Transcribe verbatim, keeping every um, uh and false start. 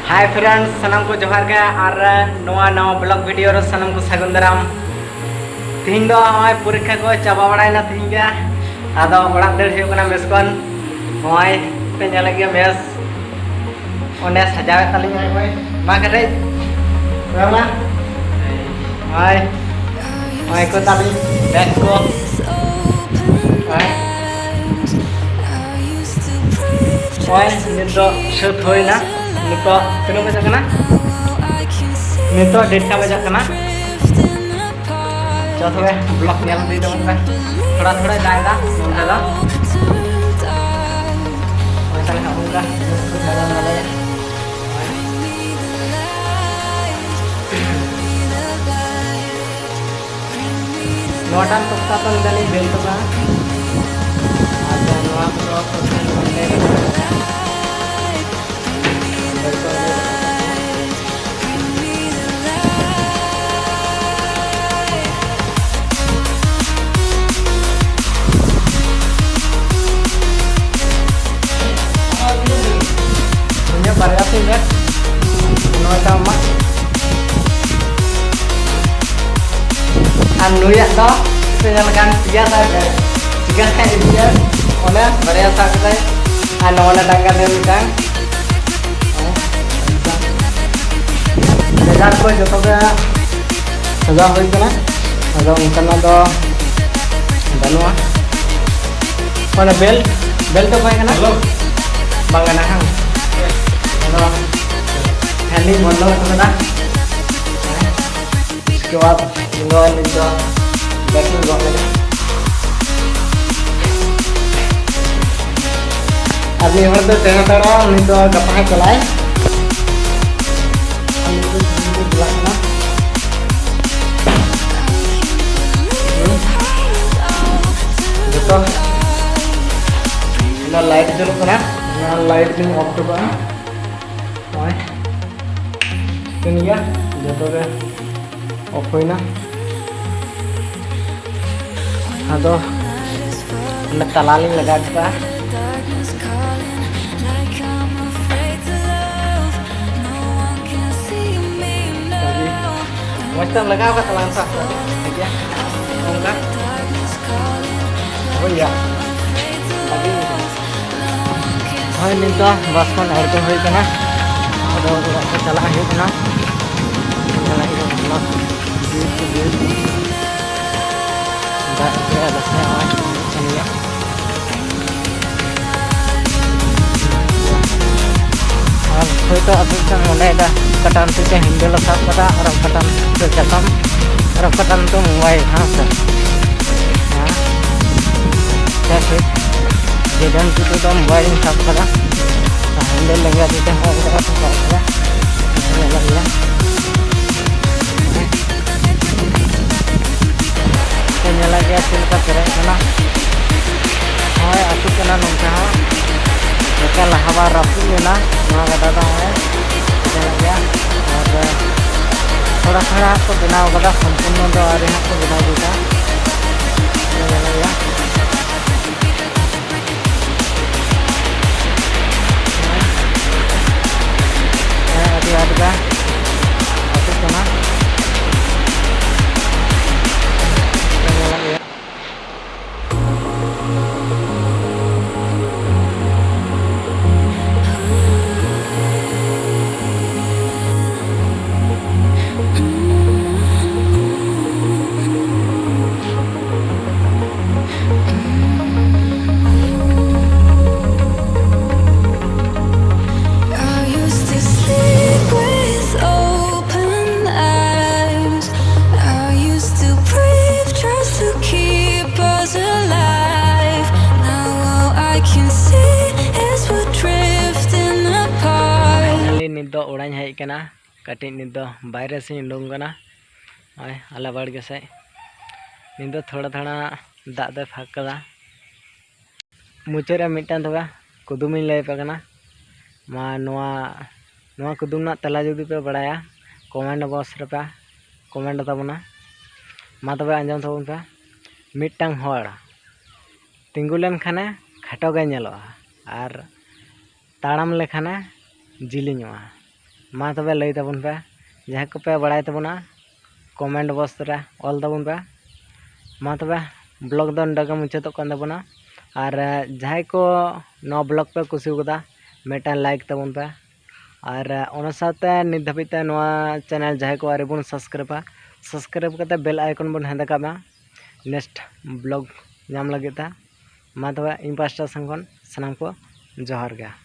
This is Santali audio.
Hi friends, ᱥᱟᱱᱟᱢ ᱠᱚ ᱡᱚᱦᱟᱨ ᱜᱮ ᱟᱨ ᱱᱚᱣᱟ ᱱᱟᱣᱟ vlog video ᱨᱮ ᱥᱟᱱᱟᱢ ᱠᱚ ᱥᱟᱹᱜᱩᱱ ᱫᱟᱨᱟᱢ᱾ ᱛᱤᱦᱤᱧ ᱫᱚ ᱱᱚᱜᱼᱚᱭ ᱯᱚᱨᱤᱠᱠᱷᱟ ᱠᱚ ᱪᱟᱵᱟ ᱵᱟᱲᱟᱭᱮᱱᱟ ᱛᱤᱦᱤᱧ ᱜᱮ, ᱟᱫᱚ ᱚᱲᱟᱜ ᱫᱟᱹᱲ ᱦᱩᱭᱩᱜ ᱠᱟᱱᱟ ᱢᱮᱥ ᱠᱷᱚᱱ᱾ ᱱᱚᱜᱼᱚᱭ ᱯᱮ ᱧᱮᱞᱮᱫ ᱜᱮᱭᱟ ᱢᱮᱥ, ᱚᱸᱰᱮ ᱥᱟᱡᱟᱣᱮᱫ ᱛᱟᱹᱞᱤᱧᱟ ᱱᱚᱜᱼᱚᱭ ᱢᱟ ᱠᱟᱹᱴᱤᱡ ᱵᱟᱝ ᱢᱟ᱾ ᱦᱳᱭ᱾ ᱦᱳᱭ ᱠᱚ ᱛᱟᱞᱤᱧ ᱵᱮᱜᱽ ᱠᱚ᱾ ᱦᱳᱭ᱾ ᱦᱳᱭ, ᱱᱤᱛ ᱫᱚ ᱥᱟᱹᱛ ᱦᱩᱭᱱᱟ᱾ ᱱᱤᱛᱚᱜ ᱛᱤᱱᱟᱹᱜ ᱵᱟᱡᱟᱜ ᱠᱟᱱᱟ? ᱱᱤᱛᱚᱜ ᱰᱮᱴᱴᱟ ᱵᱟᱡᱟᱜ ᱠᱟᱱᱟ᱾ ᱪᱚ ᱛᱚᱵᱮ vlog ᱧᱮᱞ ᱤᱫᱤ ᱛᱟᱵᱚᱱ ᱯᱮ᱾ ᱛᱷᱚᱲᱟ ᱛᱷᱚᱲᱟᱭ ᱫᱟᱜ ᱮᱫᱟ ᱱᱚᱱᱛᱮ ᱫᱚ᱾ ᱦᱳᱭ, ᱛᱟᱦᱞᱮ ᱦᱟᱸᱜ ᱚᱱᱠᱟ ᱡᱟᱭᱜᱟ ᱢᱮᱱᱟᱜ ᱞᱮᱭᱟ᱾ ᱱᱚᱣᱟᱴᱟᱜ ᱛᱚᱠᱛᱟ ᱛᱚᱞ ᱫᱟᱞᱤᱧ ᱵᱮᱞ ᱛᱚᱠᱟ᱾ ᱟᱨ ᱱᱚᱣᱟ ᱠᱚᱫᱚ ᱤᱧᱟᱹᱜ ᱵᱟᱨᱭᱟ ᱥᱤᱢ ᱨᱮ ᱱᱚᱭᱴᱟ ᱟᱢᱟᱜ᱾ ᱟᱨ ᱱᱩᱭᱟᱜ ᱫᱚ ᱯᱮ ᱧᱮᱞ ᱠᱟᱱ ᱯᱮᱭᱟ ᱥᱟᱵ ᱠᱟᱛᱮ, ᱪᱤᱠᱟᱹ ᱠᱷᱟᱡ ᱤᱫᱤᱭᱟ, ᱚᱱᱮ ᱵᱟᱨᱭᱟ ᱥᱟᱵ ᱠᱟᱛᱮ, ᱟᱨ ᱱᱚᱣᱟ ᱞᱮ ᱴᱟᱸᱜᱟ ᱨᱮ ᱢᱤᱫᱴᱟᱝ᱾ ᱡᱟᱭᱜᱟ ᱠᱚ ᱡᱚᱛᱚ ᱜᱮ ᱥᱟᱡᱟᱣ ᱦᱩᱭ ᱠᱟᱱᱟ, ᱟᱫᱚ ᱚᱱᱠᱟᱱᱟᱜ ᱫᱚ ᱵᱟᱹᱱᱩᱜᱼᱟ᱾ ᱚᱱᱟ ᱵᱮᱞᱴ, ᱵᱮᱞᱴ ᱫᱚ ᱵᱟᱭ ᱠᱟᱱᱟ? ᱵᱟᱝ ᱠᱟᱱᱟ, ᱦᱮᱸ᱾ ᱟᱫᱚ ᱯᱷᱮᱱ ᱞᱤᱧ ᱵᱚᱱᱫᱚ ᱦᱚᱴᱚ ᱠᱟᱫᱟ᱾ ᱤᱥᱠᱮ ᱵᱟᱫ ᱤᱧ ᱫᱚ ᱱᱤᱛ ᱫᱚ ᱵᱮᱴᱤᱝ ᱜᱚᱫ ᱞᱮᱫᱟ᱾ ᱟᱨ ᱢᱤᱫ ᱦᱚᱲ ᱫᱚ ᱛᱟᱦᱮᱸ ᱦᱟᱛᱟᱲᱚᱜᱼᱟ, ᱩᱱᱤ ᱫᱚ ᱜᱟᱯᱟ ᱦᱟᱸᱜ ᱪᱟᱞᱟᱜᱼᱟᱭ᱾ ᱟᱨ ᱢᱤᱫ ᱫᱚ ᱛᱤᱦᱤᱧ ᱫᱚ ᱪᱟᱞᱟᱜ ᱠᱟᱱᱟ᱾ ᱦᱩᱸ᱾ ᱡᱚᱛᱚ ᱚᱱᱟ ᱞᱟᱭᱤᱴ ᱡᱩᱞᱩᱜ ᱠᱟᱱᱟ, ᱚᱱᱟ ᱞᱟᱭᱤᱴ ᱫᱚᱧ ᱚᱯᱷ ᱦᱚᱴᱚ ᱠᱟᱜᱼᱟ᱾ ᱱᱚᱜᱼᱚᱭ ᱴᱷᱤᱠᱟᱹᱱ ᱜᱮᱭᱟ, ᱡᱚᱛᱚ ᱜᱮ ᱚᱯᱷ ᱦᱩᱭᱱᱟ᱾ ᱟᱫᱚ ᱚᱱᱟ ᱛᱟᱞᱟ ᱞᱤᱧ ᱞᱟᱜᱟᱣ ᱦᱚᱴᱚ ᱠᱟᱜᱼᱟ᱾ ᱞᱟᱜᱟᱣ ᱠᱟᱜ ᱛᱟᱞᱟᱝ ᱥᱟᱵ ᱠᱟᱜ ᱴᱷᱤᱠ ᱜᱮᱭᱟ᱾ ᱚᱱᱠᱟ ᱦᱳᱭ ᱭᱟ᱾ ᱦᱳᱭ, ᱱᱤᱛ ᱫᱚ ᱵᱟᱥ ᱠᱷᱚᱱ ᱟᱬᱜᱚ ᱦᱩᱭ ᱠᱟᱱᱟ᱾ ᱟᱫᱚ ᱚᱲᱟᱜ ᱛᱮ ᱪᱟᱞᱟᱜ ᱦᱩᱭᱩᱜ ᱠᱟᱱᱟ᱾ ᱪᱟᱞᱟᱜ ᱦᱩᱭᱩᱜ ᱠᱟᱱᱟ᱾ ᱫᱟᱜ ᱠᱮᱫᱟᱭ ᱟᱞᱮ ᱥᱮᱫ ᱱᱚᱜᱼᱚᱭ ᱢᱤᱫ ᱥᱮᱱ ᱜᱮ᱾ ᱟᱨ ᱦᱳᱭᱛᱳ ᱟᱯᱮ ᱯᱮ ᱢᱚᱱᱮᱭᱮᱫᱟ ᱚᱠᱟᱴᱟᱜ ᱛᱤ ᱛᱮ ᱦᱮᱱᱰᱮᱞ ᱮ ᱥᱟᱵ ᱠᱟᱫᱟ ᱟᱨ ᱚᱠᱟᱴᱟᱜ ᱛᱤ ᱛᱮ ᱪᱟᱛᱚᱢ ᱟᱨ ᱚᱠᱟᱴᱟᱜ ᱛᱤ ᱛᱮ ᱢᱳᱵᱟᱭᱤᱞ, ᱦᱮᱸ ᱥᱮ? ᱦᱮᱸ, ᱡᱟᱭᱦᱳᱠ, ᱡᱮ ᱰᱟᱹᱱ ᱛᱤ ᱛᱮᱫᱚ ᱢᱳᱵᱟᱭᱤᱞ ᱤᱧ ᱥᱟᱵ ᱠᱟᱫᱟ, ᱟᱨ ᱦᱮᱱᱰᱮᱞ ᱞᱮᱸᱜᱟ ᱛᱤ ᱛᱮ ᱦᱚᱸ ᱥᱟᱵ ᱠᱟᱫᱟ᱾ ᱧᱮᱞᱚᱜ ᱜᱮᱭᱟ᱾ ᱯᱮ ᱧᱮᱞᱮᱫ ᱜᱮᱭᱟ ᱪᱮᱫ ᱞᱮᱠᱟ ᱯᱮᱨᱮᱡ ᱠᱟᱱᱟ᱾ ᱱᱚᱜᱼᱚᱭ ᱟᱹᱛᱩᱜ ᱠᱟᱱᱟ ᱱᱚᱝᱠᱟ ᱦᱚᱸ᱾ ᱮᱠᱟᱞ ᱞᱟᱦᱟ ᱵᱟᱨ ᱨᱟᱹᱯᱩᱫ ᱞᱮᱱᱟ ᱱᱚᱣᱟ ᱜᱟᱰᱟ ᱫᱚ᱾ ᱱᱚᱜᱼᱚᱭ ᱧᱮᱞᱮᱫ ᱜᱮᱭᱟ᱾ ᱟᱨ ᱛᱷᱚᱲᱟ ᱛᱷᱚᱲᱟ ᱦᱟᱸᱜ ᱠᱚ ᱵᱮᱱᱟᱣ ᱠᱟᱫᱟ, ᱥᱚᱢᱯᱩᱨᱱᱚ ᱫᱚ ᱟᱹᱣᱨᱤ ᱦᱟᱸᱜ ᱠᱚ ᱵᱮᱱᱟᱣ ᱡᱩᱛᱟ᱾ ᱧᱮᱞᱮᱫ ᱜᱮᱭᱟ᱾ ᱦᱮᱸ, ᱟᱹᱰᱤ ᱟᱸᱴ ᱜᱮ ᱟᱹᱛᱩᱜ ᱠᱟᱱᱟ᱾ ᱧᱮᱞᱮᱫ ᱜᱮᱭᱟ᱾ I used to sleep with open eyes. I used to breathe just to keep us alive. Now all I can see is we're drifting apart. Finally, ᱱᱤᱛ ᱫᱚ ᱚᱲᱟᱜ ᱤᱧ ᱦᱮᱡ ᱠᱟᱱᱟ᱾ ᱠᱟᱹᱴᱤᱡ ᱱᱤᱛ ᱫᱚ ᱵᱟᱭᱨᱮ ᱥᱮᱫ ᱤᱧ ᱩᱰᱩᱝ ᱠᱟᱱᱟ᱾ ᱱᱚᱜᱼᱚᱭ ᱟᱞᱮ ᱵᱟᱲᱜᱮ ᱥᱮᱫ ᱱᱤᱛ ᱫᱚ ᱛᱷᱚᱲᱟ ᱛᱷᱚᱲᱟ ᱫᱟᱜ ᱫᱚᱭ ᱯᱷᱟᱸᱠ ᱠᱟᱫᱟ᱾ ᱢᱩᱪᱟᱹᱫ ᱨᱮ ᱢᱤᱫᱴᱟᱝ ᱛᱚᱵᱮ ᱠᱩᱫᱩᱢᱤᱧ ᱞᱟᱹᱭ ᱟᱯᱮ ᱠᱟᱱᱟ᱾ ᱢᱟ ᱱᱚᱣᱟ, ᱱᱚᱣᱟ ᱠᱩᱫᱩᱢ ᱨᱮᱱᱟᱜ ᱛᱮᱞᱟ ᱡᱩᱫᱤ ᱯᱮ ᱵᱟᱲᱟᱭᱟ, comment box ᱨᱮᱯᱮ comment ᱛᱟᱵᱚᱱᱟ᱾ ᱢᱟ ᱛᱚᱵᱮ ᱟᱸᱡᱚᱢ ᱛᱟᱵᱚᱱ ᱯᱮ᱾ ᱢᱤᱫᱴᱟᱝ ᱦᱚᱲ ᱛᱤᱸᱜᱩ ᱞᱮᱱᱠᱷᱟᱱᱮ ᱠᱷᱟᱴᱚ ᱜᱮ ᱧᱮᱞᱚᱜᱼᱟ, ᱟᱨ ᱛᱟᱲᱟᱢ ᱞᱮᱠᱷᱟᱱᱮ ᱡᱤᱞᱤᱧᱚᱜᱼᱟ᱾ ᱢᱟ ᱛᱚᱵᱮ ᱞᱟᱹᱭ ᱛᱟᱵᱚᱱ ᱯᱮ, ᱡᱟᱦᱟᱸᱭ ᱠᱚᱯᱮ ᱵᱟᱲᱟᱭ ᱛᱟᱵᱚᱱᱟ, comment box ᱨᱮ ᱚᱞ ᱛᱟᱵᱚᱱ ᱯᱮ᱾ ᱢᱟ ᱛᱚᱵᱮ, vlog ᱫᱚ ᱱᱚᱰᱮ ᱜᱮ ᱢᱩᱪᱟᱹᱫᱚᱜ ᱠᱟᱱ ᱛᱟᱵᱚᱱᱟ᱾ ᱟᱨ ᱡᱟᱦᱟᱸᱭ ᱠᱚ ᱱᱚᱣᱟ vlog ᱯᱮ ᱠᱩᱥᱤ ᱠᱟᱫᱟ, ᱢᱤᱫᱴᱟᱝ like ᱛᱟᱵᱚᱱ ᱯᱮ᱾ ᱟᱨ ᱚᱱᱟ ᱥᱟᱶᱛᱮ ᱱᱤᱛ ᱫᱷᱟᱹᱵᱤᱡ ᱛᱮ ᱱᱚᱣᱟ channel ᱡᱟᱦᱟᱸᱭ ᱠᱚ ᱟᱹᱣᱨᱤ ᱵᱚᱱ subscribeᱟ, subscribe ᱠᱟᱛᱮ bell icon ᱵᱚᱱ ᱦᱮᱸᱫᱮ ᱠᱟᱜ ᱢᱟ next vlog ᱧᱟᱢ ᱞᱟᱹᱜᱤᱫ ᱛᱮ᱾ ᱢᱟ ᱛᱚᱵᱮ, ᱤᱧ ᱯᱟᱥᱴᱟ ᱥᱮᱱ ᱠᱷᱚᱱ ᱥᱟᱱᱟᱢ ᱠᱚ ᱡᱚᱦᱟᱨ ᱜᱮ᱾